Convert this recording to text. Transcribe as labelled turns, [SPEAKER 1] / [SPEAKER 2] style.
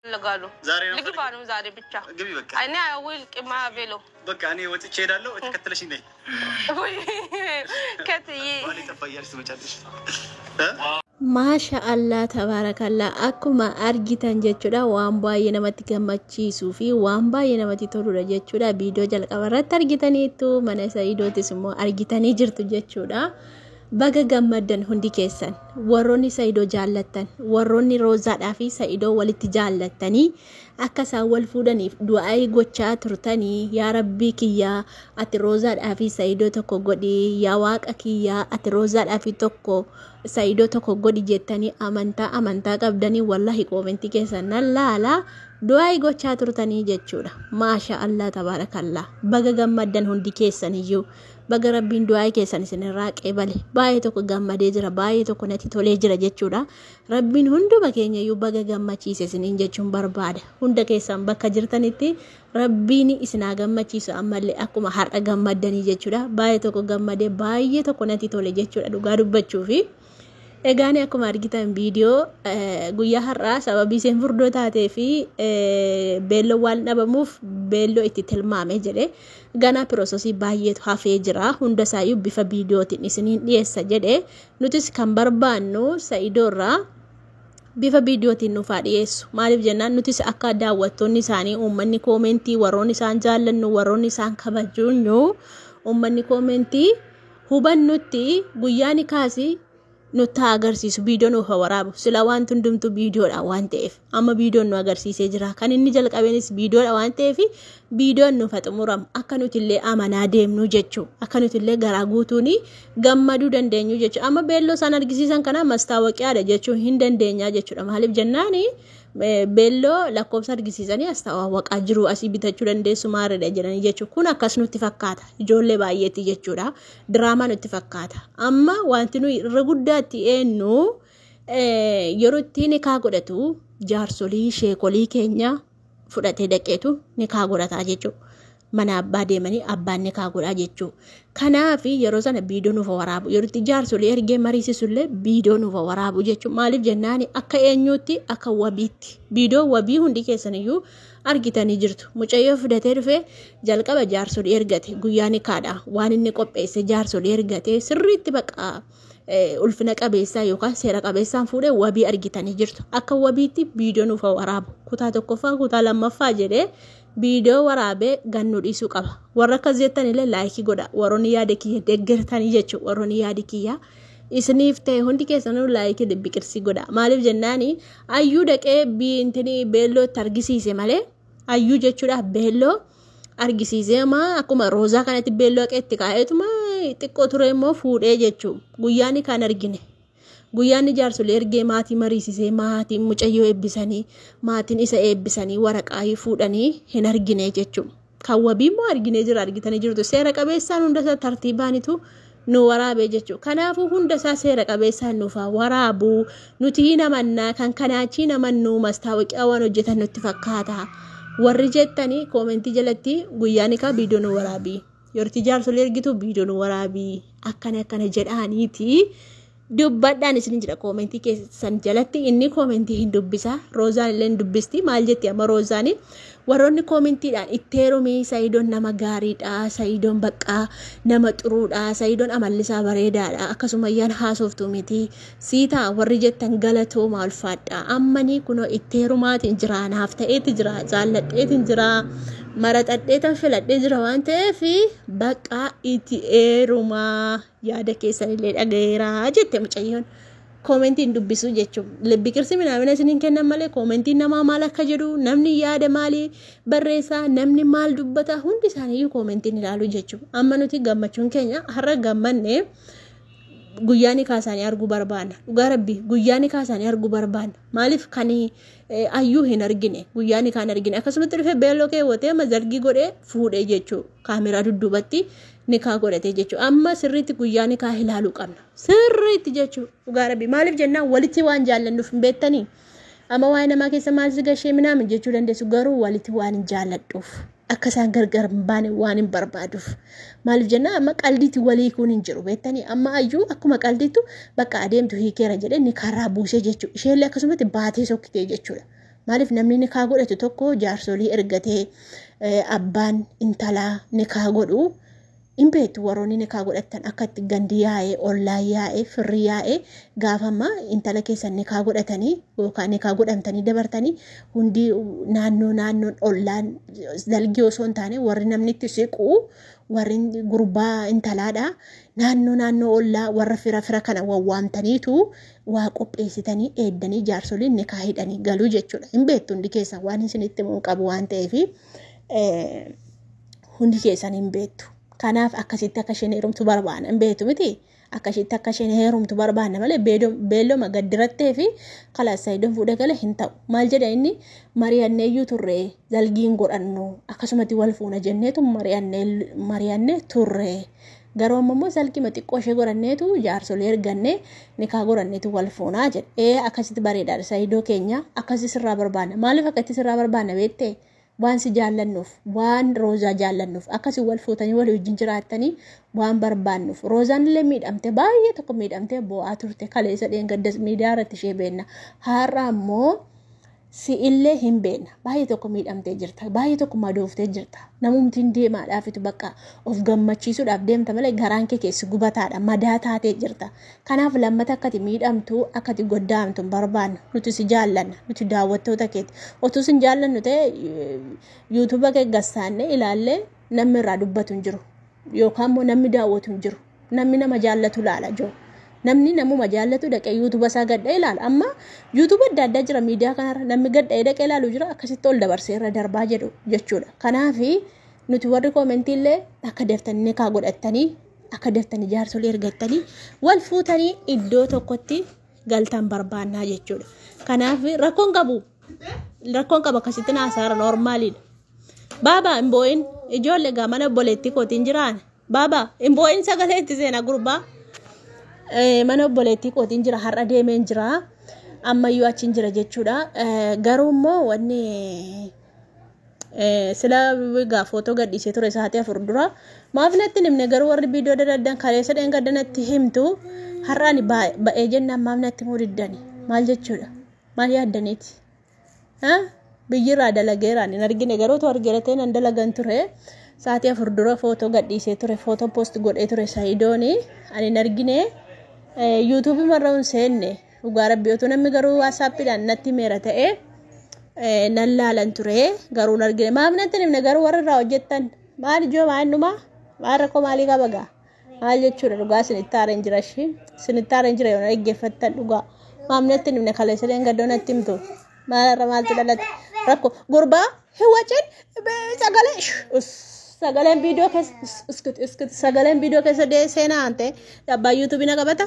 [SPEAKER 1] እፈልጋለሁ።
[SPEAKER 2] ዛሬ ነው
[SPEAKER 1] ልግባ ነው ዛሬ ብቻ።
[SPEAKER 2] ግቢ በቃ።
[SPEAKER 1] እኔ አዊል ቅማ ቤሎ።
[SPEAKER 2] በቃ እኔ ወጥቼ እሄዳለሁ። ተከትለሽኝ ነይ።
[SPEAKER 1] ከትዬ
[SPEAKER 2] ባሌ ጠፋ እያልሽ ትመጫለሽ።
[SPEAKER 3] Maasha Allah, tabaarakallaa. Akkuma argitan jechuudha, waan baay'ee namatti gammachiisuu fi waan baay'ee namatti toludha jechuudha. Viidiyoo jalqaba irratti argitaniitu, mana Sa'iidootis immoo argitanii jirtu jechuudha. Baga gammaddan hundi keessan, warroonni Sa'iidoo jaallattan, warroonni Roozaadhaa fi Sa'iidoo walitti jaallattanii akka isaan wal fuudhaniif du'aa'ii gochaa turtanii, yaa Rabbii kiyyaa, ati Roozaadhaa fi Sa'iidoo tokko godhi, yaa Waaqa kiyyaa, ati Roozaadhaa fi tokko Sa'iidoo tokko godhi jettanii amantaa qabdanii, wallahi koomentii keessan nan laala, du'aa'ii gochaa turtanii jechuudha. Maasha Allah, tabaarakallaa. Baga gammaddan hundi keessaniyyuu. Baga Rabbiin du'aa'ii keessan isinirraa qeebale. Baay'ee tokko gammadee jira, baay'ee tokko natti tolee jira jechuudha. Rabbiin hunduma keenyayyuu baga gammachiise isiniin jechuun barbaada. Hunda keessan bakka jirtanitti Rabbiin isinaa gammachiisu ammallee akkuma har'a gammaddanii jechuudha. Baay'ee tokko gammadee, baay'ee tokko natti tole jechuudha dhugaa dubbachuufi. Egaan akkuma argitan viidiyoo guyyaa har'aa sababii isheen furdoo taatee fi beelloo waan dhabamuuf beelloo itti tilmaame jedhe. Ganaa piroosesii baay'eetu hafee jira, hunda isaayyuu bifa viidiyootiin isiniin dhiyeessa jedhe. Nutis kan barbaannu Sa'idoorraa bifa viidiyootiin nuuf haa dhiyeessu. Maaliif jennaan, nutis akka daawwattoonni isaanii, uummanni koomentii, warroonni isaan jaallannu, warroonni isaan kabajnu, uummanni koomentii hubannutti guyyaa ni kaasi nutti haa agarsiisu, viidiyoo nuuf haa waraabu. Sila wanti hundumtuu viidiyoodha waan ta'eef, amma viidiyoon nu agarsiisee jira. Kan inni jalqabeenis viidiyoodha waan ta'eef, viidiyoon nuuf haa xumuramu, akka nuti illee amanaa deemnu jechuu, akka nuti illee garaa guutuun gammaduu dandeenyu jechuu. Amma beelloo isaan argisiisan kana mastaawoqiyaadha jechuu hin dandeenyaa jechuudha. Maaliif jennaani, beelloo lakkoofsa argisiisanii as taawwaqaa jiru, asii bitachuu dandeessu maarredha jedhanii jechuudha. Kun akkas nutti fakkaata ijoollee baay'eetti jechuudha. Diraamaa nutti fakkaata. Amma wanti nuyi irra guddaatti eenyu yeroo itti nikaa godhatu jaarsolii sheekolii keenya fudhatee dhaqeetu nikaa godhataa jechuudha. Mana abbaa deemanii abbaan nikaa godhaa jechuudha. Kanaaf yeroo sana viidiyoo nuuf waraabu. Yeroo itti jaarsolii ergee mariisisullee viidiyoo nuuf waraabu jechuudha. Maaliif jennaan, akka eenyuutti, akka wabiitti. Viidiyoo wabii hundi keessaniyyuu argitanii jirtu. Mucayyoo fidatee dhufee jalqaba jaarsolii ergate, guyyaa nikaadha. Waan inni qopheesse jaarsolii ergate, sirriitti baqa ulfina qabeessaa yookaan seera qabeessaan fuudhee wabii argitanii jirtu. Akka wabiitti viidiyoo nuuf waraabu. Kutaa tokkoffaa, kutaa lammaffaa jedhee viidiyoo waraabee gannuu dhiisuu qaba. Warra akkas jettanillee laayikii godha. Warroonni yaada kiyya deeggartanii jechuudha. Warroonni yaada kiyya isiniif ta'e hundi keessanuu laayikii dibbiqirsii godha. Maaliif jennaani, ayyuu dhaqee biintini beelloo itti argisiise malee, ayyuu jechuudha, beelloo argisiisee maa akkuma Roozaa kanatti beelloo dhaqee itti kaa'eetuma xiqqoo ture immoo fuudhee jechuudha. Guyyaan kan argine. Guyyaan jaarsolee ergee maatii mariisisee, maatiin mucayyoo eebbisanii, maatiin isa eebbisanii waraqaa fuudhanii hin argine jechuudha. Kan wabii immoo arginee jira, argitanii jirtu. Seera qabeessaan hunda isaa tartiibaanitu nu waraabee jechuudha. Kanaafuu hunda isaa seera qabeessaan nuuf haa waraabu. Nuti hin amannaa, kan kanaachii namannu mastaawoqiyaa waan hojjetan nutti fakkaata. Warri jettanii koomentii jalatti guyyaa nikaa viidiyoo nu waraabii. Yeroo jaarsolee ergitu viidiyoo nu waraabii. Akkana akkana jedhaaniiti. Dubbadhaan isin jira koomentii keessan jalatti, inni koomentii hin dubbisa. Roozaan illee hin dubbisti. Maal jetti amma Roozaan? Warroonni koomentiidhaan itti heerumii, Sa'idoon nama gaariidha, Sa'idoon baqqaa nama xuruudha, Sa'idoon amallisaa bareedaadha, akkasuma iyyaan haasoftu miti sii ta'a warri jettan, galatooma, ulfaadha. Ammanii kunoo itti heerumaatiin jira, naaf ta'eeti jira, jaalladheetiin jira, maraxadheetan filadhee jira waan ta'eef baqqaa itti heerumaa, yaada keessanillee dhagayeeraa jette mucayyoon. Koomentiin dubbisuu jechuun biqilsi minaamina isiniin kennan malee, koomentiin namaa maal akka jedhu, namni yaada maalii barreessaa, namni maal dubbata, hundi isaaniiyyuu koomentiin ilaalu jechuudha. Amma nuti gammachuun keenya har'a gammanne, guyyaa nikaa isaanii arguu barbaanna. Dhugaa Rabbii, guyyaa nikaa isaanii arguu barbaanna. Maaliif, kan ayyuu hin argine, guyyaa nikaa hin argine. Akkasumatti dhufee beelloo keewwatee mazargii godhee fuudhee jechuudha. Kaameraa dudduubatti nikaa godhatee jechuudha. Amma sirriitti guyyaa nikaa ilaaluu qabna. Sirriitti jechuudha. Dhugaa Rabbii, maaliif jennaan, walitti waan jaallannuuf hin beektanii. Amma waa'ee namaa keessa maal si gashee minaamin jechuu dandeessu, garuu walitti waan hin jaalladhuuf, akka isaan gargar hin baane waan hin barbaaduuf. Maaliif jennaan, amma qaldiitti walii kun hin jiru beektanii. Amma ayyuu akkuma qaldiittu bakka adeemtu hiikeera jedhee ni karaa buusee jechuudha. Isheellee akkasumatti baatee sokkitee jechuudha. Maaliif namni nikaa godhatu tokko jaarsolii ergatee abbaan intalaa nikaa godhu hin beektu. Warroonni nikaa godhatan akka itti gandi yaa'ee, ollaan yaa'ee, firri yaa'ee, gaafa amma intala keessan nikaa godhatanii yookaan nikaa godhamtanii dabartanii, hundi naannoo naannoon ollaan dalgii osoo hin taane, warri namni itti siqu warri gurbaa intalaadha. Naannoo naannoo ollaa warra fira fira kana wawwaamtaniitu waa qopheessitanii eeddanii jaarsoliin nikaa hidhanii galuu jechuudha. Hin beektu hundi keessan, waan isinitti himuu qabu waan ta'eef hundi keessan hin beektu. Kanaaf akkasitti akka isheen heerumtu barbaanna. Hin beektu miti? Akkasitti akka isheen heerumtu barbaanna malee beelloma gaddirattee fi kalaas Sayidoon fuudhee gale hin ta'u. Maal jedha inni? Mari'anneeyyuu turre, zalgiin godhannu akkasumatti wal fuuna jenneetu mari'annee turre. Garuu amma immoo zalgima xiqqoo ishee godhanneetu jaarsolee ergannee nikaa godhanneetu wal fuunaa jedha. Ee, akkasitti bareedaadha Sayidoo keenya, akkasii sirraa barbaanna. Maaliif akkatti sirraa barbaanna beektee? Waan si jaallannuuf, waan Roozaa jaallannuuf, akkasii wal fuutanii walii wajjin jiraattanii waan barbaannuuf. Roozaan illee miidhamte, baay'ee tokko miidhamte, bo'aa turte kaleessa dheengaddas miidiyaa irratti ishee beenna. Har'a ammoo si illee hin beenna. Baay'ee tokko miidhamtee jirta, baay'ee tokko madooftee jirta. Namumtiin deemaadhaafitu bakka of gammachiisuudhaaf deemta malee garaan kee keessi gubataadha, madaa taatee jirta. Kanaaf lammata akkati miidhamtu, akkati goddaamtu hin barbaannu. Nuti si jaallanna, nuti daawwattoota keeti. Otuu si hin jaallannu ta'e yuutuuba kee gassaannee ilaallee namni irraa dubbatu hin jiru. Yookaan immoo namni daawwatu hin jiru. Namni nama jaallatu laala jiru. Namni namuma jaallatu dhaqee yuutuuba isaa gadhee ilaala. Amma yuutuuba adda addaa jira miidiyaa kanarra, namni gadhee dhaqee ilaalu jira, akkasitti ol dabarsee irra darbaa jedhu jechuudha. Kanaafi nuti warri koomentii illee akka daftanii nikaa godhattanii, akka daftanii jaarsolii ergattanii wal fuutanii iddoo tokkotti galtan barbaannaa jechuudha. Kanaaf rakkoon qabu, rakkoon qabu, akkasitti naasaara noormaaliidha. Baabaa, hin boo'in. Ijoollee gaa mana obboleettii kootiin jiraan. Baabaa, hin boo'in, sagalee itti seena gurbaa. Mana obboleettii kootiin jira, har'a deemeen jira, ammayyuu achiin jira jechuudha. Garuu immoo wanni sila gaa footoo gadhiisee ture sa'aatii 4 dura, maaf natti hin himne garuu? Warri viidiyoo dadaddan kaleessa dheengadda natti himtu, har'a ani ba'ee jennaan maaf natti himuu diddani? Maal jechuudha? Maal yaaddaniiti? Biyyirraa dalageeraan hin argine, garuu otoo argeera ta'e nan dalagan ture. Sa'aatii 4 dura footoo gadhiisee ture, footoo post godhee ture Sayidooni, ani hin argine. Yuutuubii marra hin seenne dhugaa rabbii. Otoo namni garuu waasaappiidhaan natti himeera ta'e nan laalan ture, garuu hin argine. Maaf natti hin himne garuu warra irraa hojjettan? Maal ijoo, maal dhumaa, maal rakkoo maalii qaba gaa? Maal jechuudha? Dhugaa isinitti haareen jira, ishii isinitti haareen jira yoo dhaggeeffattan dhugaa. Maaf natti hin himne? Kaleessa dheengaddoo natti himtu, maal irra maaltu dhalate rakkoo? Gurbaa, hin wacin. Sagalee, sagaleen viidiyoo keessa iskit iskit, sagaleen viidiyoo keessa seenaa ta'e abbaa yuutuubii na qabata.